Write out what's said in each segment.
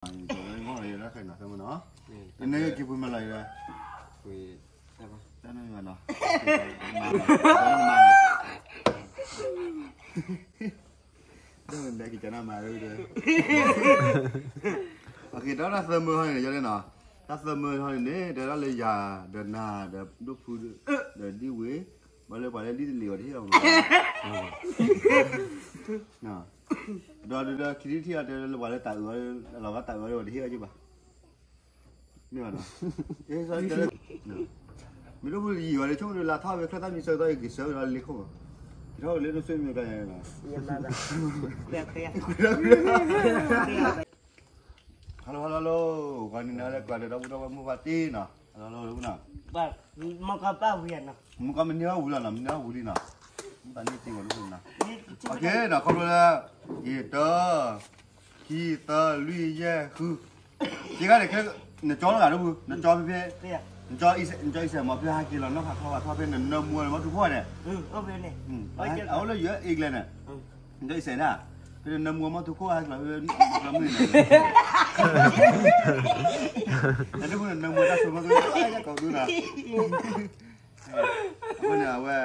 တၢ်နီၤ, နက့ၤပှ့ၤမၤလီၤအံၤ, တၢ်နီၤ, တၢ်ကကနၣ်မၤဒ်, အက့ၤဒီးတၢ်သၢမၢဟီန့ၣ် ယဲန့ၣ်နီၤ, တၢ်သၢမၢဟီန့ၣ်န့ၣ် တဲဒၣ်လၢယၤဒီးနၤဒီးဒိၣ်ဖုဒီးဒ်ဝ့ၢ်, ဘၣ်လၢပှၤလၢဒ်တလံၤအီၤတဟ့ၣ်အီၤမး ဒီးဒုးဒီးခံထံၣ်ထံၣ်အီၤတဲလၢပှၤလၢတၢ်အၢအီၤ, အလီၤဂာ်တၢ်အၢအီၤဒီးတဟ့ၣ်အီၤက့ဘၣ်, မ့ၢ်ဘၣ်နီၤ, မ့ၢ်ဒိၣ်ဖုယံာ်အီၤလၢဆိကမိၣ်ဒုးလၢထီၣ်ဝဲချၢၣ်သၣ်မံၤဆၢကတီၢ်အံၤ က့ၤဆၢကဒီးလ့ခိၣ်, က့ၤထီၣ်ဝဲလၢနဆွေမျိုးကါယဲနီၤ Hello hello hello, ဂီၤနံၤနၤလၢကွၢ်ဒီးဒီပုၢ်ဒီဝဲၢ်မုၢ်ဘၣ်တ့နီၤ, hello hello နီၤ, မုၢ်ကီၢ်မနုၤအီၣ်ဝံၤလီၤနီၤ, မနုၤအီၣ်ဝံၤလံနီၤ, မုၢ်ဘၣ်န့ၣ်တ့ၢ်ဝဲဒၣ်နီၤ, အက့နီၤ ခီဖျိလၢ ယံာ်တၢ ခံ သၢ လွံၢ် ယဲၢ် ဃု, က့ခါန့ၣ် နကၠီလီၤဂၤဒိၣ်ဖု, နကၠီဖဲဖဲ, နကၠီအံၤစဲးမး ဖဲဟးက့ၤလီၤနီၢ်ဖးထီဖးထီဖဲနနၢမူန့ၣ် မီၢ်ထူခိၣ်န့ၣ်, အအိၣ်လၢ ယဲၢ် England န့ၣ်, နကၠီအံၤစဲးန့ၣ်, ဖဲနနၢမူမီၢ်ထူခိၣ်ဟးက့ၤလီၤဖဲ မုၢ်န့ၣ်, နနၢမူတၢ်ဆိကမိၣ် ကီၢ်သူနီၤ, အဃိန့ၣ် အဝဲ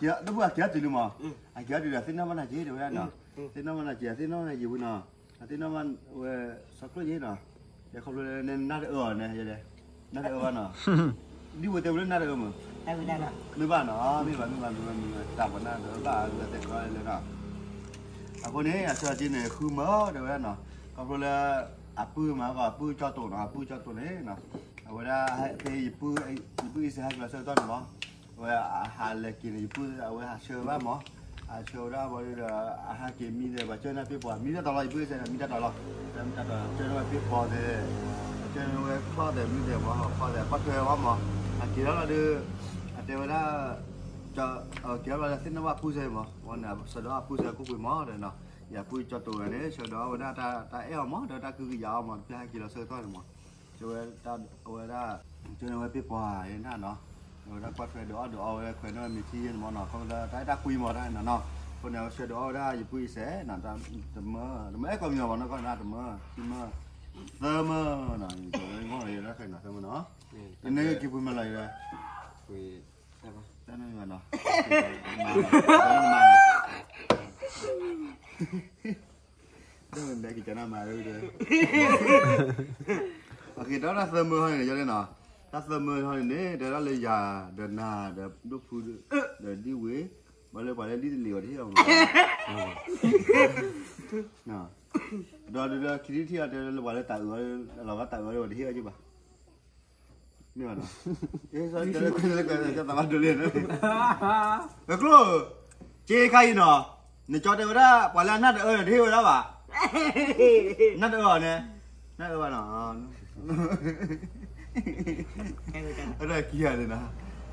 ဒိၣ်ဖုအက့ၤအီၤတုၤလံမး, အက့ၤအီၤတုၤဒီး သ့ၣ်နီၣ်ဘၣ်နၤက့ၤ တဲဝဲဒၣ်နီၤ, သ့ၣ်နီၣ်ဘၣ်နၤက့ၤ သ့ၣ်နီၣ်ဘၣ်နၤက့ၤဝံၤနီၤ, သ့ၣ်နီၣ်ဘၣ်ဝဲ စီၤကျိၣ်ယ့နီၤ, ယခီဖျိလၢနနၢ်တအၢအီၤန့ၣ်, နၢ်တအၢဘၣ်နီၤ, ဒ်ဝဲတဲဝဲလၢနၢ်တအၢမး, မ့ၢ်ဘၣ်နီၤ, မ့ၢ်ဘၣ် မ့ၢ်ဘၣ် မ့ၢ်ဘၣ် မ့ၢ်ဘၣ် တၢ်ပှၤနၢ်တအၢဘၣ် တဲကီလၢနီၤ, အဃိန့ၣ် အဆၢက့ၤန့ၣ် ဃုမၢ တဲဝဲဒၣ်နီၤ, ခီဖျိလၢ အပုၢ်မး အပုၢ်ကၠီတိာ်နီၤ, အပုၢ်ကၠီတိာ်န့ၣ်နီၤ, အဝဲဒၣ် ဖဲယပုၢ် ယပုၢ်အံၤစဲးဟးက့ၤလီၤဆၢကတီၢ်န့ၣ်မး, အဝဲအဟးလဲၤက့ၤန့ၣ် ယပုၢ်အဝဲဟးဆှၢဝဲဒၣ်မး, ဟးဆှၢဝဲဒၣ်ဘၣ်ဒီး အဟးက့ၤမံဒီး ပှၤကၢနၢ်ပ့ၢ်ပှၤ မံတၢ်တီၤလီၤ ယပုၢ်အံၤစဲးန့ၣ် မံတၢ်တီၤလီၤ, မံတၢ်တီၤ ကၢနၢ်ဝဲပ့ၢ်ပှၤသ့ၣ်, ကၢနၢ်ဝဲချီၣ်သ့ၣ် မံသ့ၣ်မး ပှၤသ့ၣ် ကွၢ်ထွဲဝဲမး, အက့ၤထီၣ်လီၤဒီး အတဲဝဲဒၣ် က့ၤထီၣ်လီၤဒီးသ့ၣ်နီၣ်ဘၣ်ပုၢ်စဲးမး, ဝဲန့ၣ် ဆှၢဒီးအပုၢ်စဲးကိၣ်ပှ့ၤမးဒီးနီၤ, ယပုၢ်ကၠီတိာ်ဝဲန့ၣ် ဆှၢဒီးဝဲဒၣ်တၢ်အဲၣ်အီၤမး ဒီးတၢ်ကဟုကယာ်အီၤမး တပျၢ်ဟဲက့ၤလီၤဆၢကတီၢ်န့ၣ်မး, ဆှၢဝဲဒၣ် အဝဲဒၣ် ကၢနၢ်ဝဲပ့ၢ်ပှၤအံၤန့ၣ်နီၤ, အဝဲဒၣ်ကွၢ်ထွဲဒီးအီၣ်ဒီးအီဝဲခွဲးန့ၢ်ဝဲမ့ၤထံယဲၢ်န့ၣ်မးနီၤ, ခီဖျိလၢတၢ်အဲၣ်တၢ်ကွံမးတၢ်န့ၣ်နီၤ, အဃိန့ၣ် အဝဲဆှၢဒီးအီၣ်ဝဲဒၣ်ယပုၢ်အံၤစဲးနီၤ, တမၢ တမၢအဲၣ်ကိးမံၤအီၤဘၣ်နီၤ, တမၢ ခံမၢ သၢမၢနီၤ, သၢမၢနီၤ, နက့ၤပှ့ၤမၤလီၤအံၤ တၢ်နီၤ, တၢ်ကကနၣ်မၤဒ်, အက့ၤဒီးတၢ်သၢမၢဟီန့ၣ် ယဲန့ၣ်နီၤ, တၢ်သၢမၢဟီန့ၣ်န့ၣ် ယဲန့ၣ်နီၤ, တၢ်သၢမၢဟီန့ၣ်န့ၣ် တဲဒၣ်လၢယၤဒီးနၤဒီးဒိၣ်ဖုဒီးဒ်ဝ့ၢ်, ဘၣ်လၢပှၤလၢဒ်တလံၤအီၤတဟ့ၣ်အီၤမး ဒီးဒုးဒီးခံထံၣ်ထံၣ်အီၤတဲလၢပှၤလၢတၢ်အၢအီၤ အလီၤဂာ်တၢ်အၢအီၤတဟ့ၣ်အီၤက့ဘၣ်, မ့ၢ်ဘၣ်နီၤ, သးဘၣ်ဒိလံ, ပကျိၣ်, က့ခါအံၤနီၤ, နကၠီတဲဝဲဒၣ် ပှၤလၢအနၢ်တအၢန့ၣ် တဟ့ၣ်ဝဲဒၣ်ဘၣ်, နၢ်တအၢအီၤန့ၣ်, နၢ်အၢဘၣ်နီၤ အဝဲဒၣ်ခံဂၤန့ၣ်နီၤ,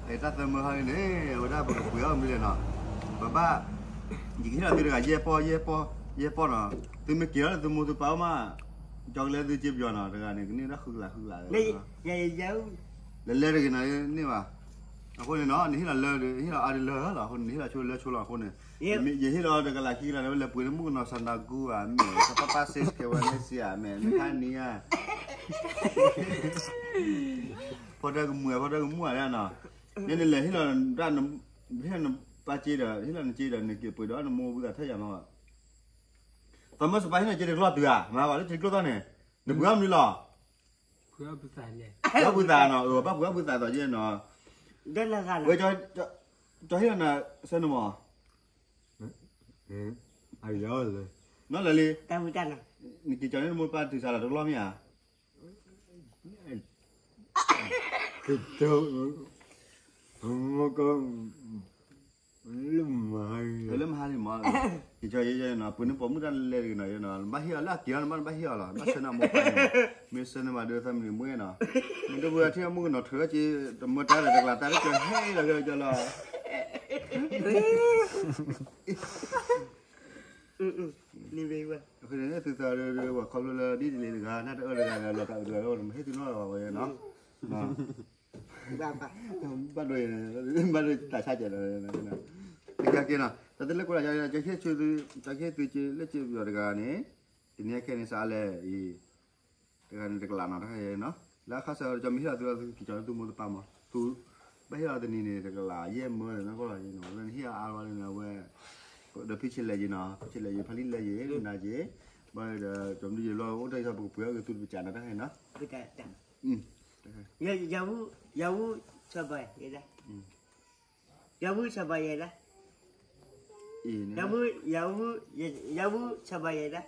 တၢ်သၢမၢဟီန့ၣ်န့ၣ် အဝဲဒၣ်ပကပှ့ၤအီၣ်မနုၤလဲၣ်နီၤ, ပဘၣ်, ယကဟ့ၣ်လီၤသုတဂၤ ယဲၢ်ပီၢ် ယဲၢ်ပီၢ် ယဲၢ်ပီၢ်နီၤ, သုမ့ၢ်က့ၤလီၤသုမိၢ်သုပၢ်အိၣ်မး, ကၠီကလဲသုစ့ပယီၤနီၤ, တဂၤန့ၣ် ကန့ၢ်ဒၣ်ဃုကလးဃုကလး, လဲၤလဲၤတဂ့ၤနီၤန့ၢ်ဘၣ်, အဃိန့ၣ်နီၤ နဟ့ၣ်လီၤလၢ ဟ့ၣ်လီၤအါဒ်လၢလီၤ, အဃိန့ၣ် နဟ့ၣ်လီၤဆိလၢဆိလီၤအဃိန့ၣ်, ယဟ့ၣ်လီၤတကလးခံကလးန့ၣ် ဝဲလဲၤပှ့ၤလၢမုၣ်ကနီၤ ဆန္ဒကူဧါ မ့ၢ် ပၢ်ပၢ် စ့ၢ်ကီးဝဲ မ့ၢ်စ့ၢ်ဧါ မ့ၢ် မ့ၢ်ခါနံၤဧါ ဖီတၢ်ကမူၣ် ဖီတၢ်ကမူၣ်ဧါန့ၣ်နီၤ, မ့ၢ်နလဲၤဟ့ၣ်လီၤ ဟ့ၣ်လီၤနပၢ်စ့ဒီး ဟ့ၣ်လီၤနစ့ဒီး နက့ၤပှ့ၤဒီးနမိၢ်ဘုသးထၢၣ်ယၤမး, သးမၢစီၤပၤဟ့ၣ်လီၤစ့တကျီၢ်တုၤဧါ မၤပှၤလၢစ့တကျီၢ်သီန့ၣ်, နပှ့ၤအီၣ်မနုၤလီၤ, ပှ့ၤအီၣ်ဘုသးနီၤ, ဘၣ်ပှ့ၤအီၣ်ဘုသးသိးယဲၢ်နီၤ, ဝဲ ကၠီဟ့ၣ်လီၤနၤဆၢန့ၣ်မး, နီၢ်လၢာ်လံ, နက့ၤကၠီန့ၣ်နမိၢ်ပၢ်တုၤဆါလီၤတလီၢ်မ့ၢ်ဧါ, လၢမဟါန့ၣ်မး, က့ၤကၠီယဲၢ်ယဲၢ်နီၤ ပှ့ၤန့ၢ်ပိာ်မုၣ်တၢ်လဲၤတဂ့ၤနီၤ, နဘၣ်ဟ့ၣ်အီၤလၢအက့ၤလီၤ နဘၣ်ဟ့ၣ်အီၤလီၤ, နဘၣ်ဆှၢနၤမိၢ်ပၢ်န့ၣ်, မ့ၢ်ဆှၢန့ၢ်ဘၣ်ဒီးသးမံၤမွဲနီၤ, မ့ၢ်ဒိၣ်ဘုထံၣ်အမုၣ်ကနီၤထုးလၢက့ၤ တမၢတၢ်ဒီးတကလးတၢ်လၢကဟဲလီၤက့ၤကၠီလီၤ သုသးဒီး ပှၤခီဖျိလၢဒ်တလံၤတဂၤ နၢ်တအၢတဂၤဒီး လီၤတၢ်အၢတဂၤဒီး မ့ၢ်ဟ့ၣ်သုနီၢ်လီၤဘၣ်ဝဲနီၤ, ဘၣ်ဒိ ဘၣ်ဒိတၢ်ဆါကဲးဒီး ကက့ၤနီၤ တၢ်တလၢကိးလၢ ကဟ့ၣ်သု ကဟ့ၣ်သုလၢက့ၤပယီၤတဂၤန့ၣ်, တနံၤအခဲန့ၣ်စးလဲၣ်အံၤ, တဂၤန့ၣ်တကလးနီၤ တခါနီၤ, လၢအခါဆၢကီးမ့ၢ်ဟ့ၣ်လီၤသုလီၤသုက့ၤကၠီလၢသုမိၢ်သုပၢ်မး, သုဘၣ်ဟ့ၣ်လီၤတနံၤန့ၣ် တကလးယဲၢ်မၢနီၤကီၢ်လီၤ, ဝဲန့ၣ်ဟ့ၣ်အါဝဲန့ၣ်ဝဲ, ဒီးဖံဆံးလဲၣ်ယံၤနီၤ, ဖံဆံးလဲၣ်ယံၤ ဖါလံလဲၣ်ယံၤ နၤယံၤ, ဘၣ်ဒီးကၠီမဒုယံၤလီၤ အိၣ်တၢ်ယသးပကပှ့ၤအီၣ်ဂ့ၤသုတပစးနီၤ တခါနီၤ, ယဝု, ယဝု, ဆၢဘၣ်ယဲဒၣ်, ယဝုဆၢဘၣ်ယဲဒၣ်, ယဝု, ယဝု, ယဝုဆၢဘၣ်ယဲဒၣ်,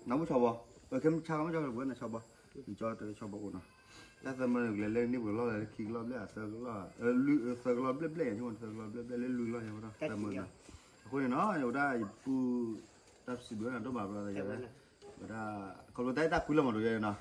နဝုဆၢဘၣ်, ပခဲမုၢ်ဆါကမုၢ်ဆါကပှဲၤနၤဆၢဘၣ်, နကၠီတဆၢဘၣ်အိၣ်နီၤ, တၢ်သၢမၢန့ၣ် ကလဲၤလၢန့ၢ်ပှဲၤလီၢ်လဲၣ် လၢခံကလီၢ်ဘျဲၣ်အသၢကလီၢ်, သၢကလီၢ်ဘျဲၣ်ဘျဲၣ်ယဲ သၢကလီၢ်ဘျဲၣ်ဘျဲၣ်လၢလွံၢ်ကလီၢ်ယဲ တၢ်သၢမၢနီၤ, အဃိန့ၣ်နီၤ ယဝဲဒၣ်ယပုၢ်, တၢ်စံးဘျုးနၤဒိၣ်မးဘျီယဲ ဝဲဒၣ်, ခီဖျိတၢ်အဲၣ်တၢ်ကွံလီၤမးဒိၣ်ယဲနီၤ,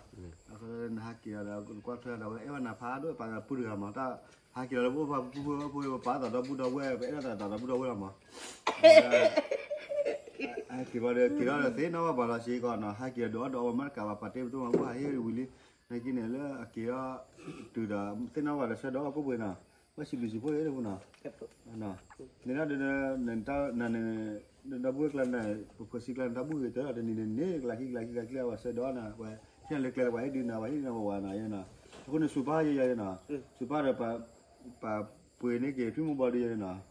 အဃိနဟးက့ၤလီၤဒီးကွၢ်ထွဲဒီးဝဲအဲၣ်ဘၣ်နၤဖးဒိၣ်ပာ်ပုၢ်တဂၤမး တၢ်ဟးက့ၤလီၤလၢပအိၣ်ဖးပူဖိဝဲဖိ ပပာ်သးဒီပုၢ်ဒီဝဲၢ် ပအဲၣ်ဒိးသးဒီပုၢ်ဒီဝဲၢ်လီၤမး, ဟဲက့ၤဘၣ်ဒီး က့ၤထီၣ်ဒီးသ့ၣ်နီၣ်ဘၣ်ပှၤလီၤစ့ၢ်ကီးနီၤ, ဟဲက့ၤဒီးဒိးအီၣ်ဒီးအီၣ်မးတကးဘၣ် ပှၤတ့ပတိၢ်မၤဘူၣ်ဟးဟ့ၣ်ဝံၤလံ, နာ်က့န့ၣ်လၢအက့ၤဒီး, တုၤဒီးသ့ၣ်နီၣ်ဘၣ်ဒီးဆၢဒီးအီၣ်ကိၣ်ပှ့ၤနီၤ, ဘၣ်စံးဘျုးစံးဖှိၣ်အံၤတပူၤနီၤ, န့ၣ်ဒၣ်ဒ်, နန့ၣ်, ဒီပုၢ်ဝဲၢ်ကျါန့ၣ်, ပဖိဆံးကျါန့ၣ် တၢ်ဘူၣ်ဂ့ၤတၢ်ဒီးတနံၤန့ၣ်န့ၣ် ကလးခံကလးခံကလးခံအဝဲဆၢဒီးနီၤ, ဝဲ, ထံၣ်လၢကျဲလၢပှၤဟ့ၣ်ဒုးနၤ ပှၤဟ့ၣ်ဒုးနၤဝဲဝဲနီၤယဲနီၤ, အဃိန့ၣ်စူၤပာ်ယဲယဲနီၤ, စူၤပာ်ဒီး, ပှၤပှ့ၤန့ၢ်က့ၤဖံမိၢ်ဘီဒုးယဲနီၤ,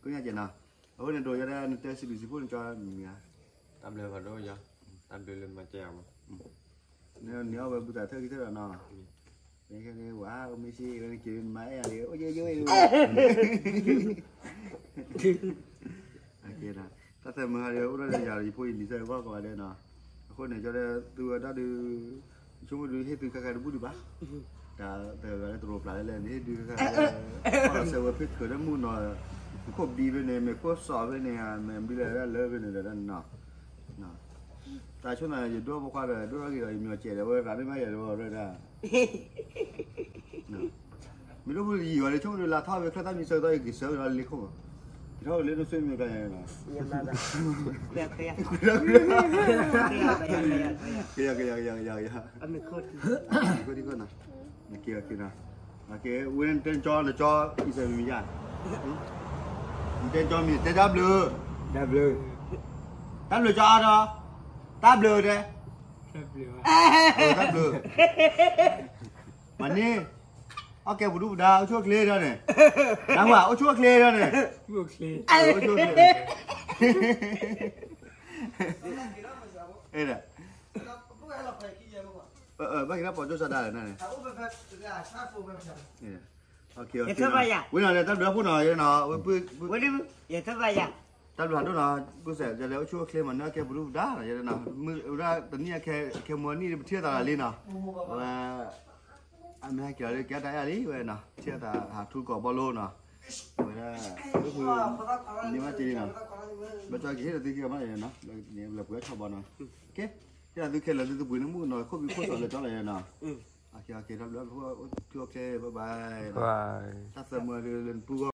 ကိးညါကဲနီၤ, အဃိန့ၣ်ဒိးယဲဒၣ်နတဲစံးဘျုးစံးဖှိၣ်နကၠီမံၤဧါ, တၢ်ဘျုးဖးဒိၣ်ယၤ, တၢ်ဘျုးလၢမၤစၢၤယၤမး နန့ၢ်အီၣ်ဝဲဘူၣ်သးထၢၣ်ခံထၢၣ်ဒီးနီၤ, မ့ၢ်ခဲန့ၣ်ဝဲ အိၣ်မ့ၢ်ဆ့ဝဲန့ၣ်က့ၤမၤအဲၣ်ယၤလံ အိၣ်ယိယိအံၤ, တၢ်သၢမၢဟးဒီး အိၣ်ဒီးယၤဒီးယဖိယလံၤစၢၤဂီၢ်ကီးဘၣ်ဒဲးနီၤ, အဃိန့ၣ် ကၠီဒီးသုဝဲဒၣ်ဒုး, ဆိကမိၣ်ဒုးဟ့ၣ်သုခါခါတဘူၣ်ဒံးဘၣ်, တၢ်တဂၤလၢတရိးပျၢ်လၢလဲၣ်န့ၣ် ဟ့ၣ်ဒုးခါခါလၢ, ပှၤစၢၤဝဲဖ့ၣ်ထုးလၢမုၢ်နီၤ, ခိၣ်ဘံဖဲန့ၣ် မ့ၢ်ခိၣ်စီၤဖဲန့ၣ် မ့ၢ်ဘံလၢဒၣ်လၢဖဲန့ၣ်ဒီးနီၤ တၢ်ဆိနၤ ယဒိၣ်ဖိခွါဒီး ဒိၣ်ထီၣ်က့ၤဒီး ယမ့ၢ်ကဲးဒီးဝဲရၤန့ၢ်မးယဲဒီးဝဲရၢဒၣ်, မ့ၢ်ဒိၣ်ဖိယံာ်အီၤလၢဆိကမိၣ်ဒုးလၢထီၣ်ဝဲချၢၣ်တၢ်မံၤဆၢကတီၢ် ယက့ၤဆၢကဒီးလ့ခိၣ်, က့ၤထီၣ်ဝဲလၢနွံဆံမံၤကျါညါနီၤ, က့ၤထီၣ်က့ၤ, က့ၤ, က့ၤ, က့ၤ, က့ၤ, က့ၤ, က့ၤ, က့ၤ, က့ၤ, က့ၤ, က့ၤ, က့ၤ, ဝဲနတဲကၠီ နကၠီ အံၤစဲးမံၤယါ, နတဲကၠီမံၤ တဲတၢ်ဘျုး, တၢ်ဘျုး, တၢ်ဘျုးကၠီအါဒီး, တၢ်ဘျုးတဲ, တၢ်ဘျုး, မၤန့ၢ်, အီၣ်ကဲပဒုၣ်ပဒါ အိၣ်ဆူၣ်အိၣ်ချ့ဒီးန့ၣ်, နၢ်ဟူဧါ အိၣ်ဆူၣ်အိၣ်ချ့ဒီးန့ၣ်, အိၣ်ဆူၣ်အိၣ်ချ့ ဘၣ်က့ၤထီၣ်ပိာ်ကၠိစါဒၣ်လဲၣ်န့ၣ်, ဝဲနီၤ တၢ်ဘျုးအဖိနီၤ ယဲနီၤ, ဝဲ, တၢ်ဘျုးဟးဒိၣ်နီၤ ပုၢ်စဲး ယလဲၤအိၣ်ဆူၣ်အိၣ်ချ့မး နၢ်ကဲပဒုၣ်ပဒါနီၤ ယဲနီၤ, မ့ၢ်ဝဲဒၣ်တနံၣ်အခဲမုၢ်နံၣ် ပထံၣ်သးလၢလံနီၤ, ဝဲ အမ့ၢ်ဟဲက့ၤလီၤလၢကဲတၢ်အဲၣ်လံဝဲနီၤ ထံၣ်သးဟးထူကီးဘီလိနီၤ, ဝဲဒၣ်, န့ၢ်ဘၣ်တ့ၢ်လံနီၤ, ဘၣ်ကၠီက့ၤဟ့ၣ်လီၤသုခံဂၤမးနီၤ, လၢပှဲၤထီၣ်ဘီနီၤ, ကဲ, ဟ့ၣ်လီၤသုခဲလၢာ်သုတပှ့ၤန့ၣ်မုၣ်နီၤ ခိၣ်ဘံခိၣ်စီၤလၢကၠီလီၤယဲနီၤ, က့ၤက့ၤတၢ်ဘျုး အိၣ်ဆူၣ်အိၣ်ချ့ bye bye, တၢ်သၢမၢလၢနပုၢ်ဂီၢ်